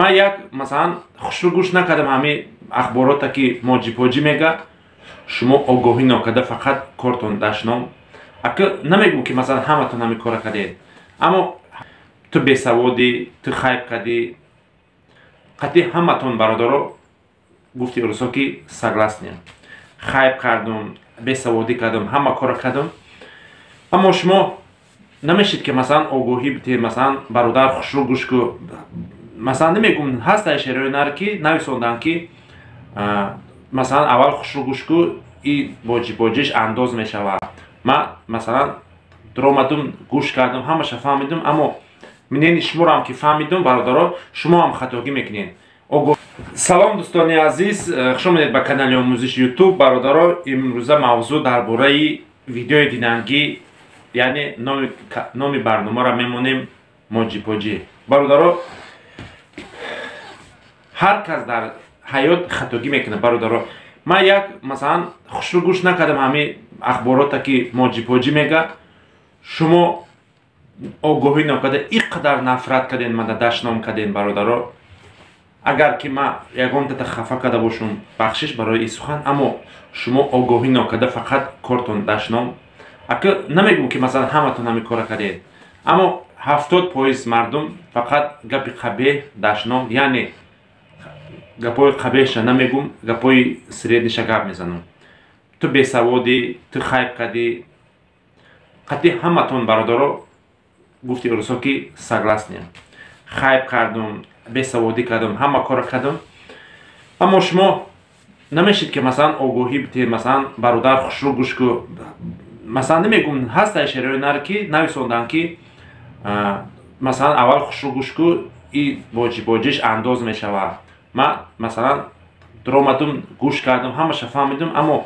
Ман як масалан хушрӯ гӯш накардам ҳамин ахборота ки моҷипоҷӣ мега, шумо огоҳӣ нокарда фақат кортон дашном. Ака намегӯм ки масалан ҳаматон ҳамин кора кардед, аммо ту бесаводӣ, ту хайб кардӣ. Қатъи ҳаматон бародаро гуфти урусо ки согласны. Хайб кардум, бесаводӣ кардум, ҳама кора кардум. Аммо шумо намешид ки масалан огоҳӣ битед, масалан бародар хушрӯ гӯш ку. Масалан намегӯм ҳаста шеърҳои нар ки нависонданд ки масалан аввал хушрӯ гӯш ку, и боҷибоҷиш андоз мешавад. Ман масалан дуромадум, гӯш кардум, ҳамаша фаҳмидум, аммо мнени шуморо ки фаҳмидум, бародаро, шумо ҳам хатогӣ мекунед. Салом дӯстони азиз, хуш омадед ба канали омӯзиши YouTube. Бародаро, имрӯза мавзӯъ дар бораи видеои динангӣ, яъне номи барномаро мемонем моҷипоҷӣ. Бародаро, ҳар кас дар ҳаёт хатогӣ мекунад. Бародаро, ман як масалан хушрӯ гӯш накардам ҳамин ахборота ки моҷипоҷӣ мега, шумо огоҳӣ нокарда ин қадар нафрат карден, мана дашном карден. Бародаро, агар ки ман ягонтата хафа карда бошум, бахшиш барои ин сухан, аммо шумо огоҳӣ нокарда фақат кортон дашном. Ака намегӯм ки масалан ҳаматон ҳамин кора кардед, аммо 70% мардум фақат гапи қабеҳ, дашном, яъне гапҳои қабеҳша намегӯм, гапҳои средниша гап мезанам. Ту бесаводӣ, ту хайб кардӣ. Қатъи ҳаматон бародаро гуфти урусо ки согласны. Хайб кардум, бесаводӣ кардум, ҳама кора кардум. Аммо шумо намешид ки масалан огоҳӣ битед, масалан бародар хушрӯ гӯш ку. Масалан намегӯм ҳаста шеърҳои нар ки нависонданд ки масалан аввал хушрӯ гӯш ку, и боҷибоҷиш андоз мешавад. Ман масалан дуромадум, гӯш кардум, ҳамаша фаҳмидум, аммо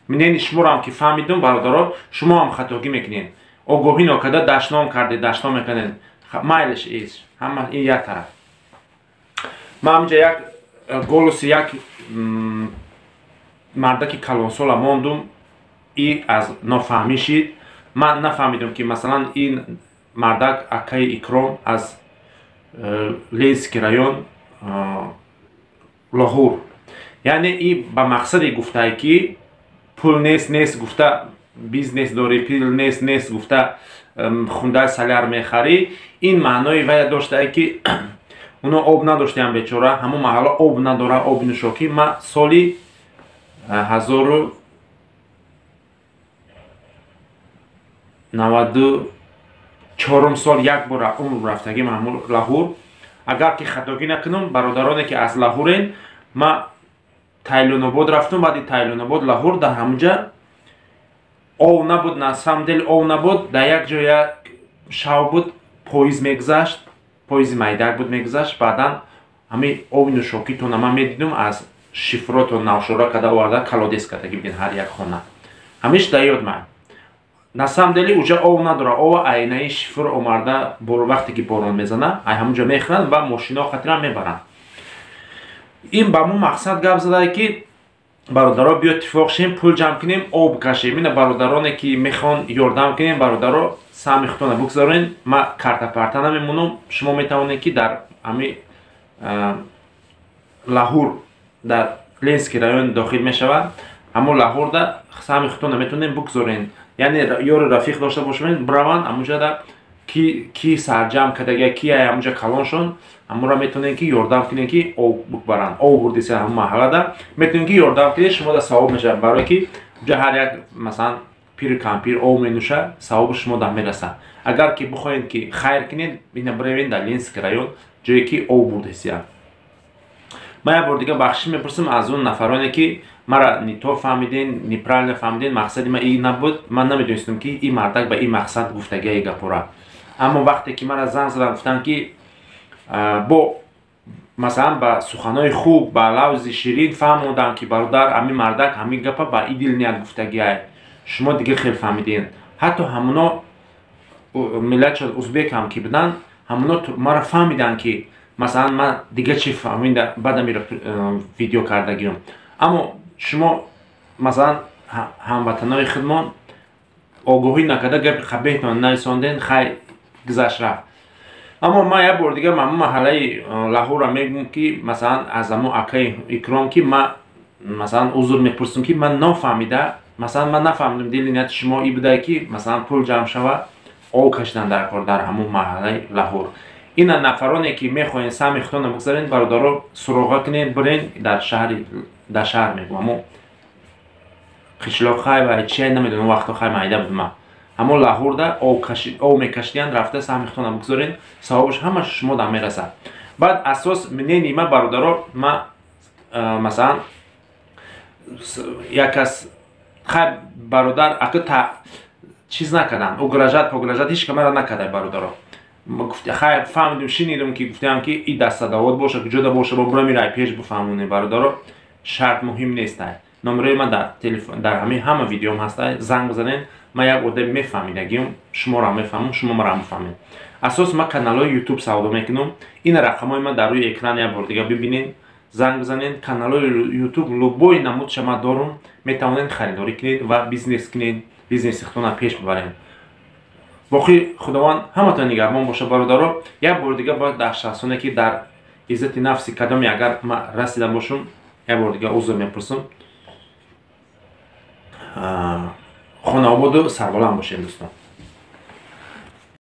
мнени шуморо ки фаҳмидум, бародаро, шумо ҳам хатогӣ мекунед. Огоҳӣ нокарда дашном кардед, дашном мекардед. Майлиш ис, ҳама ин як тараф. Ман ҳаминҷа як голоси як мардаки калонсола мондум, и аз нофаҳмӣ шид. Ман нафаҳмидум ки масалан ин мардак акаи Икром аз Ленинский район Лоҳур, яъне и ба мақсаде гуфтае ки пул нест, нест гуфта бизнес дорӣ, пул нест, нест гуфта хунда соляр мехарӣ. Ин маънои вая доштае ки оно об надоштаям бечора, ҳамон маҳалла об надора, оби нӯшокӣ. Ман соли 1094 сол як бора умр рафтагим ҳамон Лаҳур. Агар ки хатогӣ накунам, бародароне ки аз Лаҳурен, ман Тайлонобод рафтум, баъди Тайлонобод Лаҳур, дар ҳамунҷа ов набуд, на самом деле ов набуд, дар як ҷоя шав буд, поиз мегузашт, поизи майдак буд мегузашт. Баъдан ҳамин ови нӯшокитона ман медидум аз шифрото навшора карда оварда колодец кардаги бидин ҳар як хона. Ҳамиш дар ёд ман. На самом деле уҷа ов надора, ова айнаи шифр омарда вақте ки борон мезана, ай ҳамунҷа мехӯранд ва мошино хатирам мебаранд. Ин ба мо мақсад гап задае ки бародаро биё иттифоқ шем, пул ҷамъ кунем, об кашем. Ина бародароне ки мехоҳанд ёрдам кунем, бародаро саҳми худтонро бигзорен. Ман карта-парта намемонам, шумо метавонед ки дар ҳамин Лаҳур дар Ленинский район дохил мешавад, ҳамон Лаҳурда саҳми худтонро метавонед бигзорен. Яъне ёру рафиқ дошта бошед, бираванд ҳамунҷода ки сарҷамъ кардага, ки ҳамунҷа калоншон, ҳамонро метавонед ки ёрдам кунед ки об бубаранд. Об бурдиса ҳамон маҳаллада метавонед ки ёрдам кунед, шумода савоб мешавад, барое ки уҷа ҳар як масалан пиру кампир об менӯша, савоби шумо да мерасад. Агар ки бихоҳед ки хайр кунед, ина биравед дар Ленинский район, ҷое ки об бурдисия. Ман як бор дига бахшиш мепурсам аз он нафароне ки мара не то фаҳмиден, неправильно фаҳмиден. Мақсади ман ин набуд, ман намедонистам ки ин мардак ба ин мақсад гуфтагиаи гапора. Аммо вақте ки мара занг заданд, гуфтанд ки бо масалан ба суханои хуб, ба лавзи ширин фаҳмонданд ки бародар, ҳамин мардак ҳамин гапа ба ин дил ният гуфтагиай, шумо дига хел фаҳмиден. Ҳатто ҳамоно миллатшон узбек ҳам ки буданд, ҳамоно мара фаҳмиданд ки масалан ман дига чӣ фаҳмида баъдам иро видео кардагиам. Аммо шумо масалан ҳамватанои худмон огоҳӣ накарда гапи қабеҳтон нависонден, хай гузашт рафт. Аммо ман як бор дигар ҳамун маҳаллаи Лаҳурро мегӯм, ки масалан аз ҳамун акаи Икром, ки ман масалан узр мепурсам, ки ман нофаҳмида, масалан ман нафаҳмидам, дили нияти шумо и буда, ки масалан пул ҷамъ шава, об кашидан дар кор дар ҳамун маҳаллаи Лаҳур. Ина нафароне, ки мехоҳед саҳми худтонро бигзарен, бародаро, суроға кунед, бирен дар шаҳри, дар шаҳр мегӯм, ҳамун қишлоқ хай ва чия намедонам, вақто хай майда будам, ҳамон Лаҳурда об мекашидиянд, рафта саҳми худтонро бигзорен, савобаш ҳамаш шумо дар мерасад. Баъд асос мнение ма, бародаро, ма масалан як кас хай бародар ака чиз накарданд, угрожать погрожать ҳеч камара накарда, бародаро. Хай фаҳмидум, шинидум, ки гуфтаам, ки и дастадавот боша, куҷода боша, бо бура мирай пеш бифаҳмонем. Бародаро, шарт муҳим нестай. Номерои ман дар телефон, дар ҳамин ҳама видеом ҳаста, занг бизанед. Ман як одами мефаҳмидагиам, шуморо мефаҳмам, шумо маро мефаҳмед. Асос ман каналҳои Ютуб савдо мекунам. Ина рақамҳои ман дар рӯи экран, як бор дига бибинед, занг бизанед. Каналҳои Ютуб любой намудша ман дорум, метавонед харидорӣ кунед ва бизнес кунед, бизнеси худтонро пеш бибаред. Боқӣ Худованд ҳаматон нигаҳбон боша, бародаро. Як бор дига бояд дар шахсоне, ки дар иззати нафси кадоме агар ман расида бошам, як бор дига узр мепурсам. Хонаободу сарбаланд бошед, дӯстон.